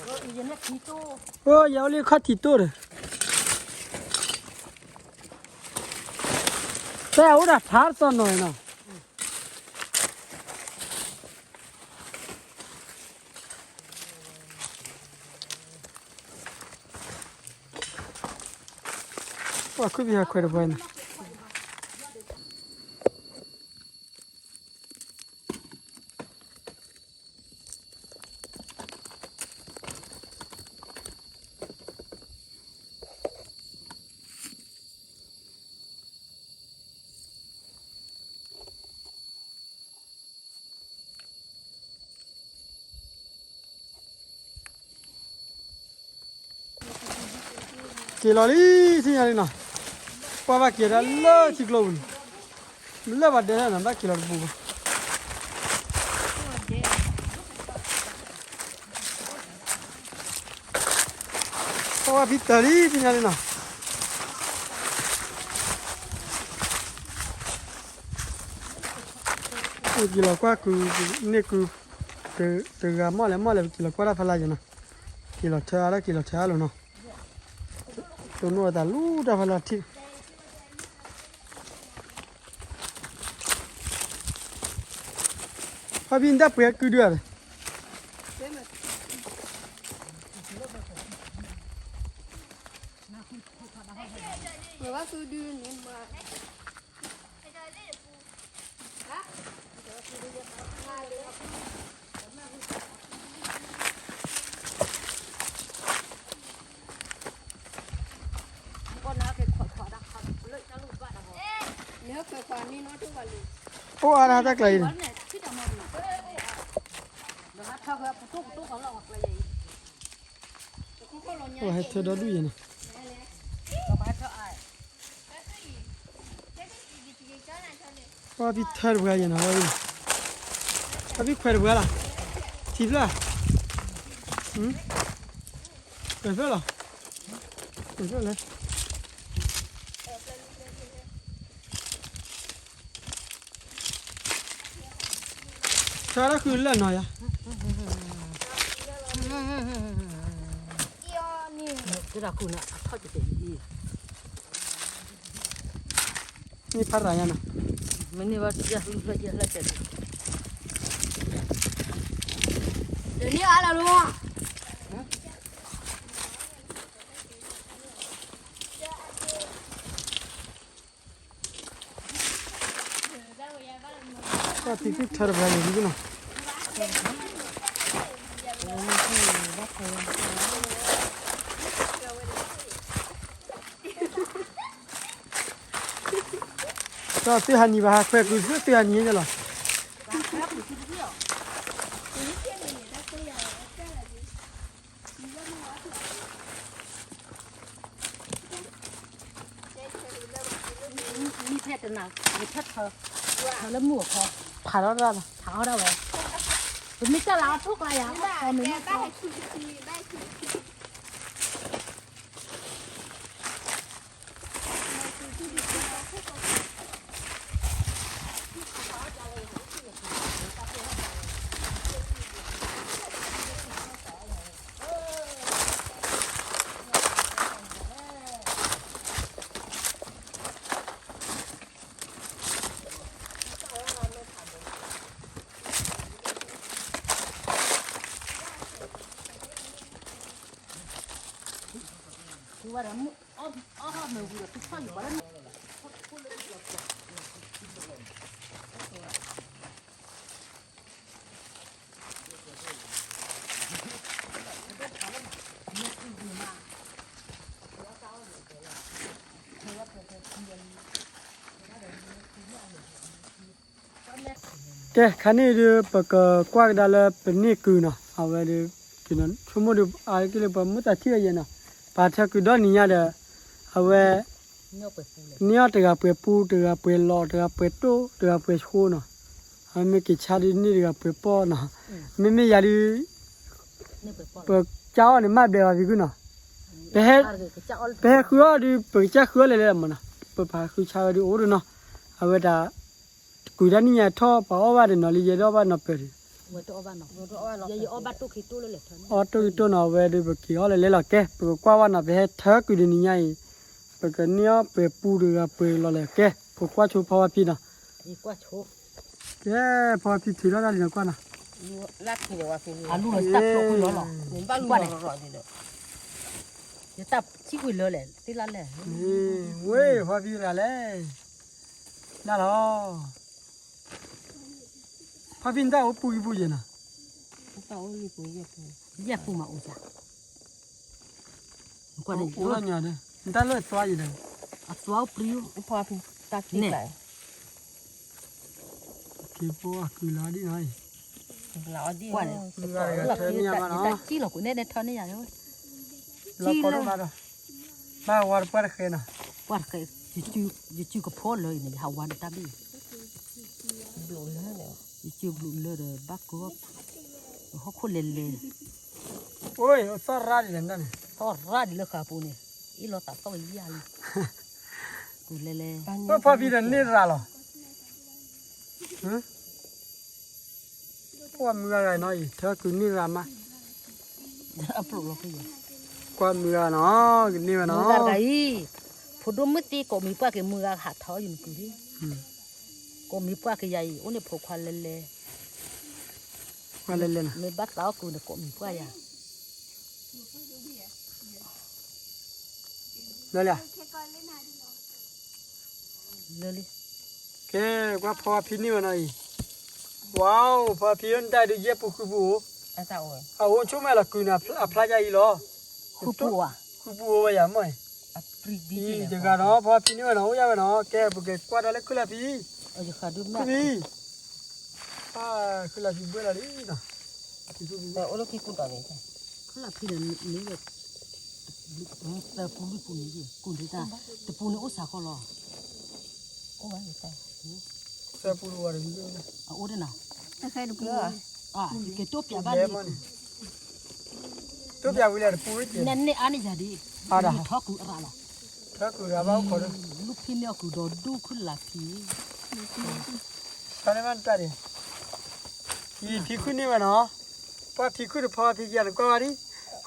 အိၣ်လၢခီၣ်ထံးတိၢ်ဒီး တၢ်အိၣ်ဒၣ်ဖးတသီနီၤနီၤ ပှၤခွံဘံဟးခွဲးတပှၢ်န့ၣ် က့ၤလီၤလံ ထံၣ်ညါလံနီၤ ပှၤဘၣ်က့ၤဒၣ်လၢထံကျိပူၤန့ၣ် လၢပှၤဒဲန့ၣ် ဘၣ်က့ၤလီၤတပူၤဘၣ် ပှၤဝဲဖံတၢၢ်လံ ထံၣ်ညါလံနီၤ က့ၤလီၤကွၢ်ကုၤ န့ၢ်ကုၤ တဂၤမီၢ်လဲၣ်မီၢ်လဲၣ် ပက့ၤလီၤကွၢ်တၢ်ဖးလၢ်ယဲနီၤ က့ၤလီၤထၢအါလၢ က့ၤလီၤထၢအါလီၤနီၤ, တိၢ်နီၣ်အသးလူၤတၢ်ဖးလီၤထံး, ဖါဖံနတၢ်ပှဲၤကုဒုဧါ, အိၣ်အါဒၣ်တၢ်ကျါအံၤ, ဟဲထၢဒီဒူၣ်ယဲနီၤ, ဖါဖံထၢတပှၤယဲနီၤ, ဖါဖံခွဲးတပှၤလီၤ, ထံဖျၢၣ်, ခွဲးဖျၢၣ်လီၤ, ခွဲးဖျၢၣ်လဲၣ် ထၢတၢ်ဃုလၢာ်နီၤယၤ, န့ၣ်ဖးရၤညါနီၤ, မ့ၢ်န့ၢ်ဘၣ်ယဲၢ်ဖျၢၣ်ယဲၢ်ဖျၢၣ်တဲ, န့ၢ်အါလီၤလီၤ, ကီၢ်သံကုထၢတပှၤန့ၣ်ဒ်နီၤ, ကီၢ်သုဟးနံၤဘၣ်ဟးခွဲးကုသုဟးနံၤယဲလီၤ. မံဖဲတနၤ, ယထၢထၢ, ထၢလၢမုၢ်အခီ, ဖးထီၣ်တၢ်လီၤ, ဖးထီၣ်ဒၣ်ဝဲ, ပမ့ၢ်တၢ်လၢအထိၣ်ကျါယၤ, ကဲ ခါန့ၣ်ဒုး ပကကွၢ်ကဒါလၢပန့ၢ်ကုၤနီၤ, အဝဲဒုး ဆိကမိၣ်ဒုး အက့လၢပှၤမုၢ်သးထံၣ်အယဲၢ်နီၤ, ပာ်ထၢကုၤဒီနံၤညါဒီး အဝဲ န့ၢ်အီၣ်တဂၤပှဲၤပူ, တဂၤပှဲၤလီၤ, တဂၤပှဲၤတိၢ်, တဂၤပှဲၤဆိနီၤ, အမ့ၢ်က့ၤဆါဒုးန့ၢ်တဂၤပှဲၤပီၢ်နီၤ, မ့မ့ၢ်ယၤဒုး ပကစၢ်အီၣ်န့ၣ် မ့ၢ်ဘျဲးဘၣ်ဖံးကုနီၤ, ပဟဲဃုအီၣ်ဒုး ပကစၢ်ဃုအီၣ်လဲၤလဲၤမနီၤ, ပပာ်ဃုဆါဝဲဒုးအိၣ်ဒုးနီၤ, အဝဲဒၣ် ကုၤတၢ်နံၣ်ညါထီၣ်ပှၤအီၣ်ဘၣ်တနီၤလံ ယဲဒၣ်အီၣ်ဘၣ်နီၤပၢၢ်ဒုး, အီၣ်တိၢ်ကတိၢ်နီၤ အဝဲဒုးပက့ၤအီၣ်လဲၤလဲၤလီၤ ကဲ ပကကွၢ်ဝဲနီၤ ပဟဲထၢကုၤဒုးနံၤညါအံၤ, ပကန့ၢ်အီၣ်ပှဲၤပူတဂၤပှဲၤလီၤလဲၣ် ကဲ ပကကွၢ်ဆိဖီဝါဖံးနီၤ, ကဲ ဖီဝါဖံးထုးထီၣ်တၢ်လံနီၤကွၢ်နီၤ, အလူလီၤတၢ်ဖျိးကွံာ်လီၤလီၤ, ယတၢ်ဆံးကွံာ်လၢလဲၣ် သ့လၢလဲၣ်, ဝ့ၢ် ဖီဝါဖံးရၤလဲၣ်, ဒၣ်လီၤ ဖီဖံနတၢ်အိၣ်ပူၤဂံၢ်ပူၤယဲၢ်နီၤ, ယဲၢ်ပူၤမးအိၣ်စၢ်, အိၣ်ဒီးညါဒီး နတၢ်လၢအသွါယဲၢ်ဒီး, အသွါအိၣ်ပျံၤ, ဖီဖံတၢ်က့ၣ်ကျါ, က့ၤဖိအကုၤလီၤဒ်နီၤ, ကွၢ်န့ၣ်, ယတၢ်ကံၣ်လီၤကွံာ်နဲၣ်နဲၣ်ထၢန့ၢ်ယၤ, လီၤကီဒိၣ်ဘၣ်ဒီး, ဘၣ်ဝါတပှၢ်တဃဲနီၤ, ပှၢ်တဃဲ, ယစုကဖိလၢအံၤန့ၣ် ယဟးဝါန့ၣ်တၢ်ဘ့ၣ် ယစုဘျုးလၢဒီးဘၣ်ကီ, ဟီၣ်ခိၣ်လဲၤလဲၤ, အိၣ်သီၣ်ရၣ်ဒ်လဲၣ်န့ၣ်, သီၣ်ရၣ်ဒ်လၢဃာ်ပူၤန့ၣ်, အ့ၣ်လိာ်သးသီၣ်ယၤလံ, ကုၤလဲၤလဲၤ, ဖီဖံဒီးန့ၢ်ရၤလီၤ, ပှၤမုၢ်ဂၤဂၤနီၤအံၤ ထၢကုၤန့ၢ်ရၤမး, အပျိၢ်လီၤဖဲယၤ, ကွၢ်မုၢ်ဂၤနီၤ, ကန့ၢ်ဝဲနီၤ, မုၢ်ဂၤတဂၤအံၤ, ဖိဒိၣ်မုၣ်သ့ကိးမံၤပှၢ်က့ၤမုၢ်ဂၤဟးထီၣ်ယနကုၢ်လံ, ကိးမံၤပှၢ်က့ၤယၤအံၤ အိၣ်န့ၣ်ဖိခွါလဲၤလဲၤ, ခွါလဲၤလဲၤနီၤ, မ့ၢ်ဘၣ်သးအီၣ်ကုၢ်န့ၣ်ကိးမံၤပှၢ်ယၤ လၢလၢ လၢလံ, ကဲ, ကွၢ်ဖီဖံန့ၢ်ဝဲနီၤအံၤ, ဝါအိၣ် ဖီဖံဧၢ နတၢ်ဒုးယဲၢ်ပူၤဃုပူၤအိၣ်, အအိၣ်ဆိကမိၣ်လီၤကုၢ်န့ၣ် အဖျါယၤအံၤလီၤ, ဃုပူၤဧိၤ, ဃုပူၤအိၣ်ဝဲယၤမ့ၢ်, အံၤတဂၤနီၤ ဖီဖံန့ၢ်ဝဲနီၤ အိၣ်ယၤဝဲနီၤ ကဲ ပကကွၢ်ဒီးလၢခုလးဖံ, ခုဖံ ခုလးဖံဘှဲလီၤလံနီၤ, အိၣ်လၢဖံကူၣ်တီၤန့ၣ်, ခုလးဖံန့ၣ် သၢပူလွံၢ်ပူန့ၣ် ကူၣ်ဒုးတၢ်, တပူန့ၣ်အိၣ်စးဃီလီၤ, အိၣ်ဘၣ်, သၢပူတဝီတပူ, အအိၣ်ဒ်နီၤ, ကဲတိၣ်ပၠးဘၣ်လံ, တိၣ်ပၠးဝံၤလၢတပူ, နန့ၢ်အါန့ၢ်ယၤဒ်, ထီၣ်ကုၢ်အရၣ်လီၤ, ထီၣ်ကုၢ်ရၣ်ဘၣ်အိၣ်ခိးဒီး, လူဖံန့ၢ်အီၣ်ကုၢ်ဒီးဒူၣ်ခုလးဖံ ဖံခုၣ်န့ၢ်ဝဲနီၤ, ပှၤဖံခုၣ်တဖီဖံယၤနကွၢ်ဝဲဒံး,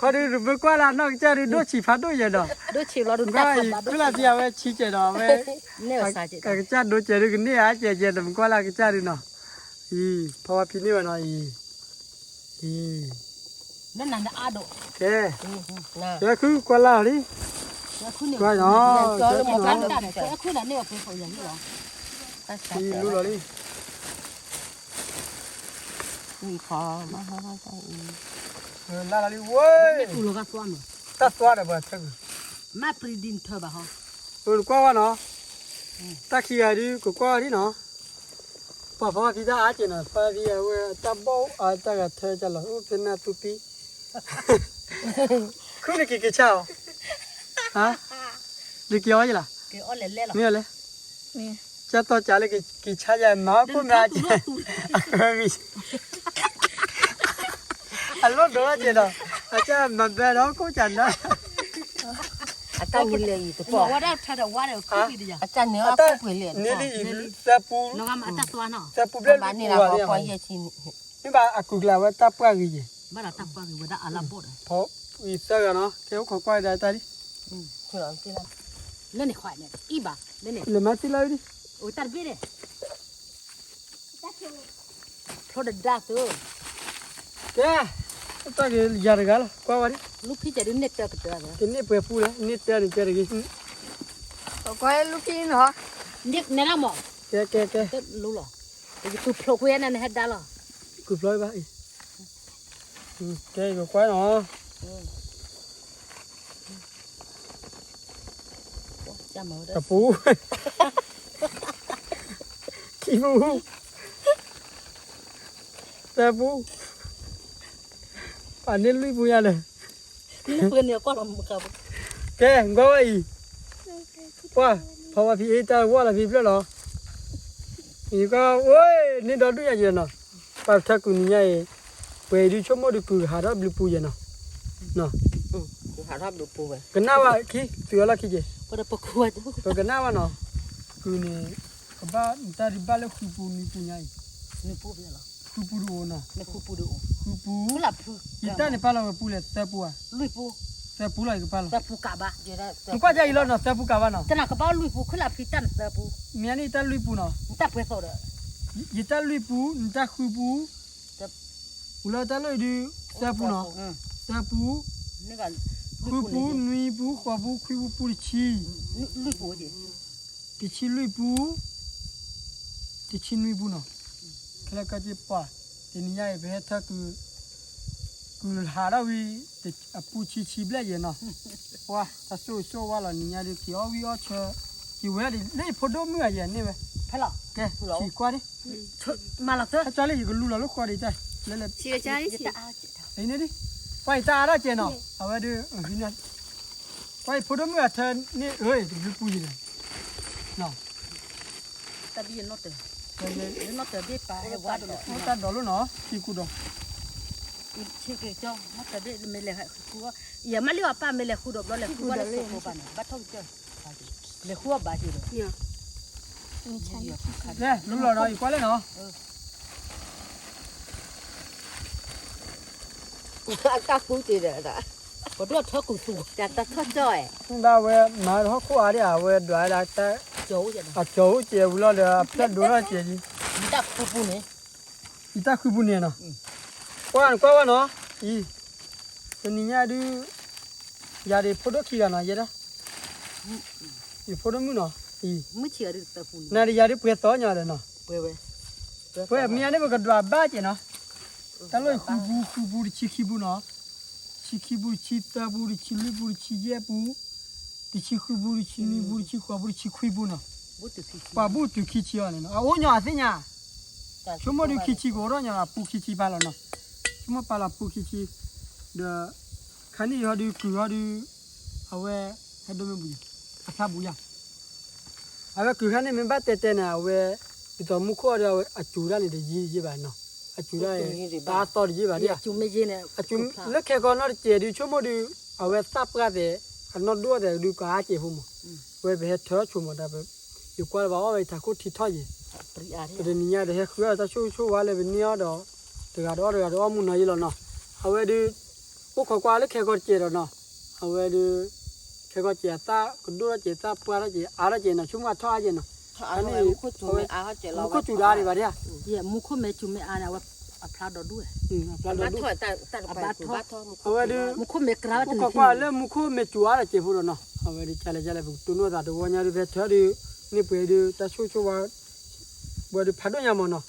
ခီဒုးတမ့ၢ်ကွၢ်လၢနီၢ်ကစၢ်ဒုးဒိၣ်ဆံးဖးဒိၣ်ယဲၢ်ဒီး, ခုလးဖံအဝဲဆံးကဲးဒီးအဝဲ, အကစၢ်ဒိၣ်ကဲးဒုးကန့ၢ်အါကဲးကဲး တမ့ၢ်ကွၢ်လၢအကစၢ်ဒုးနီၤ, အံၤ ဖီဖံန့ၢ်ဝဲနီၤအံၤ, အံၤ ကဲ, ကဲခုကွၢ်လၢလံ, ကွၢ်နီၤ, လီၤလံ, လၢလံဝဲ, တၢ်သွါဒီးပှၤထၢ, ကွၢ်ဝဲနီၤ, တၢ်ခံဂၤဒုးကကွၢ်ဝဲဒံးနီၤ, ပှၤဖီဖံတၢ်အါကဲးနီၤ ဖီဖံအဝဲတၢ်ဘီၣ်အတၢ်ဂၤထၢကလီၤ အိၣ်ဖဲနၢ်သူပံ, ခုနက့ၤက့ၤဆါအီၤ, နက့ၤအီၤယဲလီၤ, မ့ၢ်လဲၣ်, ကၢ်တီၢ်ကၢ်လၢက့ၤဆါယဲမၤကိၣ်မၤ, အလိၣ်ဒိးကဲးဒီး, အကၢ်မၤဘဲဒီးကိၣ်ကၢ်နၢ, အတၢ်နံၤလဲၤအံၤတပီၢ်, အတၢ်နံၤအီၣ်ကိၣ်ပှ့ၤလံ, သၢပူ, သၢပူဘျဲၣ်လၢပူၤန့ၣ်, မ့ၢ်ဘၣ်အကုၢ်ကျးဝဲတၢ်ပှၢ်ဂ့ၤယဲၢ်, ဘၣ်ဒီးတၢ်ပှၢ်ဂ့ၤယဲၢ်, ဖီဖံသၢဂၤနီၤ ကဲအိၣ်ခိးကွၢ်ကဒါတၢ်လံ, လၢန့ၣ်ခွါန့ၣ်အံၤဘၣ်, လၢန့ၣ်, လၢမၤသံလၢဒံး, တၢ်တဘ့ၣ်န့ၣ် ဖျိတဒါသု, ကဲ, တၢ်က့ၤယၤတဂၤလီၤ ကွၢ်ဝဲဒံး, လူဖံကဲဒုးန့ၢ်တၢ်ကတၢၢ်, ကန့ၢ်ပှဲၤပူလဲၣ် န့ၢ်တၢ်န့ၣ်ကဲတဂ့ၤ, ကွၢ်လူဖံနီၤ, နဲဒၣ်မး, ကဲကဲကဲ, လူလီၤ, ကုၢ်ဖျိးခွဲနၤနဟဲဒါလီၤ, ကုၢ်ဖျိးဘၣ်အံၤ, ကဲယကွၢ်နီၤ တပူ, ခံပူ, သၢပူ, ပာ်န့ၢ်လွံၢ်ပူညါဒီး, ကဲ ကွၢ်ဝဲအံၤ, ကွၢ်, ဖီဝါဖံအ့တၢ်ဝီလီၤဖံဖျၢၣ်လီၤ, အံၤကီး ဝဲန့ၣ်ဒီဒူၣ်ညါယဲၢ်နီၤ, ပှၤထၢကုၢ်နံၤညါအံၤ, ပှဲၤဒုးဆိကမိၣ်ဒုးကုၢ်ကဟးထီၣ်ဘျုးပူၤယဲၢ်နီၤ, ကနၣ်ဝဲခံ သုးအလီၢ်ခံက့ၤ, ပကနၣ်ဝဲနီၤ, ကုၢ်န့ၣ်, ကဘၣ်နတၢ်ဒုးဘၣ်လၢဃုပူနွံပူညါအံၤ, ဃုပူတအိၣ်နီၤ, ဃုပူ, ယတၢ်န့ၣ်ပာ်လီၤဝဲပူလဲၣ် သၢပူဧါ, သၢပူလီၤယကပာ်လီၤ, ကကွၢ်ယအံၤလီၤနီၤ သၢပူကးဘၣ်နီၤ, မ့ၢ်န့ၣ်ယတၢ်လွံၢ်ပူနီၤ, ယတၢ်လွံၢ်ပူ, နတၢ်ဃုပူ, ပူလၢတၢ်လီၢ်အံၤဒုး, သၢပူနီၤ, သၢပူ, ဃုပူ, နွံပူ, ဃိးပူ, ခွံပူ, ပူတဆံ, တဆံလွံၢ်ပူ, တဆံနွံပူနီၤ, ခဲလၢာ်ကီက့ၤပှၤ, တနံၤညါအံၤ ပဟဲထၢကုၢ်, ကုၢ်ဟးထီၣ်ဝံၤ, အပူဆံဆံဘျဲၣ်ယဲၢ်နီၤ, ပှၤတၢ်စိၣ်စိၣ်ဝါလီၤနံၤညါဒုး က့ၤအီၣ်ဝံၣ်အီၣ်ဆၢ, က့ၤဝဲဒၣ်လၢယဖိဒိၣ်မုၣ်အယဲၢ်န့ၢ်ဝဲ, ဖဲလီၤ, ကဲ, ဆံးကွၢ်ဒံး, မၤလီၤသၢ, ဟဲကၢ်လၢယကလူလီၤလၢဃီဒံးတၢ်, လဲၤလဲၤ, န့ၣ်ဒံး, ပှၤအံၤတၢ်အါဒၣ်ကဲနီၤ အဝဲဒုး, ပှၤအံၤဖိဒိၣ်မုၣ်အထၢန့ၣ် အၢ တဘျုးပူၤယဲၢ်, တၢ်ဘံၣ်နီၣ်တၢၤ, နီၣ်တၢၤဘ့ၣ်ပာ်ဟဲဝါဒီး, တၢ်ဒိးလိၣ်နီၤ ထံကူဒီး, ထံက့ၤကၠီ, နီၣ်တၢၤဘ့ၣ်မ့ၢ်လဲၤဃု, ယမၤလၢအပၢ်မ့ၢ်လဲၤဃုဒီးဘျီလဲၤဃုဝဲလၢစိဖိဘၣ်န့ၣ် ဘၣ်ထီၣ်ကစၢၢ်, လဲၤဃုအီၣ်ဘၣ်က့ၤဒီး, လဲၤလူလီၤဒီး ယကွၢ်လဲၣ်နီၤ. အတၢ်ကူစ့ဒီး ပဒိၣ်ထၢကူသူ တၢ်တထီၣ်ကၠီၣ်ဝဲ ဘၣ်ဝဲမၤဟီၣ်ခိၣ်အါဒံး အဝဲဒွးဒၣ်တၢ် အကၠီၤအိၣ်ကဲးဝံၤလီၤဒီးအဖျၢၣ်ဒိလီၤကဲးလံ ယတၢ်ဃုပူန့ၣ် ယတၢ်ဃုပူန့ၣ်နီၤ ကွၢ်ကွၢ်ဝဲနီၤ အံၤ တနံၤညါဒုး ယၤဒံးဖိဒိၣ်ခံဂၤနီၤ ယဲဒၣ် ယဖိဒိၣ်မုၣ်နီၤ အံၤ နၤဒီးယၤဒုးပှဲၤသီညါဒီးနီၤ ပှဲၤမ့ၢ်ညါန့ၣ် ပကဒွးဘၣ်ကဲးနီၤ တၢ်လီၢ်အံၤဃုပူ ဃုပူတဆံခံပူနီၤ တဆံခံပူ တဆံသၢပူ တဆံလွံၢ်ပူ တဆံယဲၢ်ပူ တဆံဃုပူ တဆံနွံပူ တဆံဃိးပူ တဆံခွံပူနီၤ ပှၤဘူၣ်တုၤခံဆံအီၤန့ၣ်နီၤ အအိၣ်ညီအသ့ၣ်ညါ ဆိကမိၣ်ဒုးခံဆံကအိၣ်ထီၣ်ညီ အပူခံဆံပာ်လီၤနီၤ ဆိကမိၣ်ပာ်လီၤပူခံဆံ ဒီး ခါန့ၣ်ဟီဒုးကုၤဟီဒုး အဝဲ ဟဲဒိၣ်မ့ၢ်ဘူး အဖျါဘူးယၤ အဝဲကုၤခါန့ၣ်မ့ၢ်ဘၣ်တဲတဲန့ၣ် အဝဲ ဒ်သိးမူခိၣ်အီၤဒီးအဝဲအစူၤဒၣ်န့ၣ် တယံာ်တယံာ်ဘၣ်နီၤ အစူၤဒၣ် တၢ်အသီတယံာ်ဘၣ်ဒ် လၢခဲကီနီတစဲးဒုး ဆိကမိၣ်ဒုး အဝဲသၣ်ပှၢ်သဲး အနီၢ်ဒိၣ်သဲးဒုးကအါကဲးဖိမး ဝဲပဟဲထၢဆိမးတၢ် ယကွၢ်လၢၤဘၣ်အီၣ်ဝဲယထးခိၣ်ထံထီၣ်ယဲၤ ပတနံၤညါဒီးဟဲဃုအီၣ်ဒီးတၢ်ဆိၣ်ဂ့ၤဆိၣ်ဝါလၢပန့ၢ်အီၣ်ဒီး တဂၤဒီးအီၣ်တဂၤဒီးအီၣ်မူနီၤယဲလီၤနီၤ အဝဲဒုး အိၣ်ခိးကွၢ်လၢခဲကီတစဲးဒီးနီၤ အဝဲဒုး ခဲကီတစဲးအသၣ်ကဒိၣ်ထီၣ်ကဲး သၣ်ပှၢ်ထီၣ်ကဲး အါထီၣ်ကဲးနီၤ ဆိကမိၣ်အထီၣ်အါကဲးနီၤ အဝဲ မူခိၣ်စူၤဒၣ်ဒံးဘၣ်ဒ် မူခိၣ်မဲစူၤမဲအါန့ၣ် အဝဲအဖျါဒီးဒိၣ်ဝဲ အဖျါဒီးဒိၣ် အဝဲဒုး မူခိၣ်မဲကြၢးဝဲတန့ၣ် အိၣ်ခိးကွၢ်လၢမူခိၣ်မဲစူၤအါထီၣ်ကဲးဖိဒီးနီၤ အဝဲဒုးကလဲၤကလဲၤ ပကတိၢ်နီၣ်သးတဝီညါဒုး ပဟဲထၢဒုး န့ၢ်ပှဲၤဒုး တၢ်ဆိၣ်ဂ့ၤဆိၣ်ဝါ ပှၤဒုးဖးဒိၣ်ညါမးနီၤ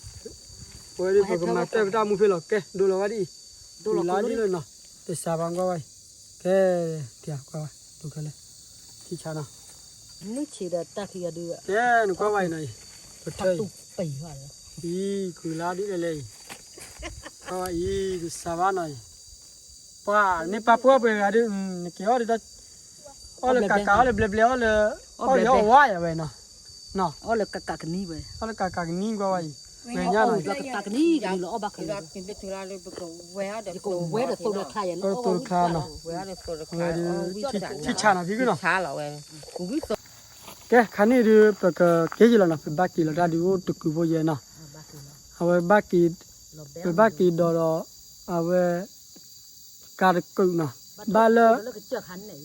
အဝဲဒုးပကမၤတၢ်ပတၢ်မူဖဲလီၤ ကဲ ဒိလီၤဝဲဒ်အံၤ ဒိလီၤဒ်လၢနီၤ တစးဘၣ်ကွၢ်ဝဲအံၤ ကဲ တၢ်ကွၢ်ဝဲ ဒိခဲလၢာ် ထံဆးနီၤ မုၢ်ဆ့ၣ်ဒီးတၢ်ခံဂၤဒုး ကဲ နကွၢ်ဝဲအံၤနီၤအံၤ ပထၢအံၤ အံၤ ကုၤလါဒ်လဲၣ်လဲၣ်အံၤ ကွၢ်ဝဲအံၤ တစးဘၣ်နီၤအံၤ ပှၤန့ၣ်ပာ်ပှဲၤပှဲၤဂၤဒုး နက့ၤအီၣ်ဒုး အီၣ်လၢကးကး အီၣ်လၢဘျဲဘျဲ အီၣ်လၢ အီၣ်ယီၣ်ဝါယၤဝဲနီၤ အီၣ်လၢကးကးကနံၣ်ဝဲ အီၣ်လၢကးကးကနံၣ်ကွၢ်ဝဲအံၤ ဝဲညါနီၤ ကးကးကနံၣ်ကနံၣ်လၢအီၣ်ဘၣ်ခဲလၢာ် ယကဝဲဒီးသိးဒီးခါယၤ သိးဒီးခါနီၤ ဝဲဒုး ကဲ ခါန့ၣ်ဒုး ပကက့ၤယံၤလီၤနီၤ ပဘၣ်က့ၤလီၤတၢ်ဒုးအိၣ်တကုာ်ဖိယဲနီၤ အဝဲဘၣ်က့ၤ ပဘၣ်က့ၤဒီးဒီး အဝဲ ကးတကုာ်နီၤ ဘၣ်လၢ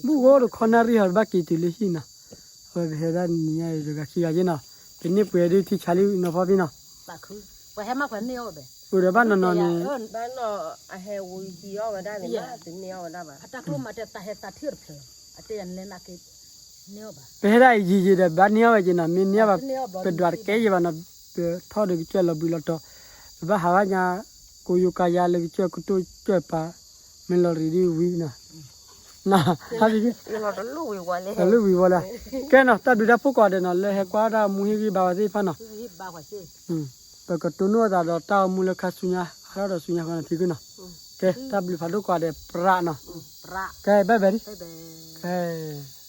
ဘူၣ်ဝဲတခီနၣ်ရံၣ်ဟီ ဘၣ်က့ၤတုၤလၢဟံၣ်နီၤ အဝဲပဟဲဒၣ်နံၤညါအံၤတဂၤခံဂၤယဲနီၤ ပန့ၢ်ပှဲၤဒုးထံဆးလံနီၤဖီဖံနီၤ ပှၤဟဲမးပှၤန့ၢ်အီၣ်ဝဲဘဲ ပှၤဒီးဘၣ်နီၤနီၤန့ၣ် ပဟဲဒၣ်အံၤယံာ်ယံာ်ဒီးဘၣ်န့ၢ်အီၣ်ဝဲက့ၤနီၤ မ့ၢ်န့ၢ်အီၣ်ဘၣ် ပဒွးတကဲယံာ်ဘၣ်နီၤ ပထီၣ်ဒီးကစၢၢ်လီၤဘှံးလီၤတီၤ ပဘၣ်ဟးဘၣ်ညါ ကိယိၤကၤယါလၢကစၢၢ်ကတိၢ်ကစၢၢ်ပာ် မ့ၢ်လီၤရံးဒ်ဝံၤနီၤ လီၤတလူၢ်ဝံၤဝဲလဲၣ် ကဲနီၤ တၢ်ဘျုးတၢ်ဖှိၣ်ကိးဂၤဒဲးနီၤ လၢဟဲကွၢ်တၢ်မူဟ့ၣ်ဂံၢ်ဘါဝဲသ့ၣ်တဖၣ်နီၤ ပကတိၢ်နီၣ်သးဒီးတၢ်အိၣ်မူလၢခါဆူညါ ဟးထီၣ်ဒီးဆူညါဃီနီၤ ဖံကုၢ်နီၤ ကဲ တၢ်ဘျုးဖးဒိၣ်ကိးဂၤဒဲး ပြးနီၤ ကဲ ဘၣ်ဘဲဒ် ကဲ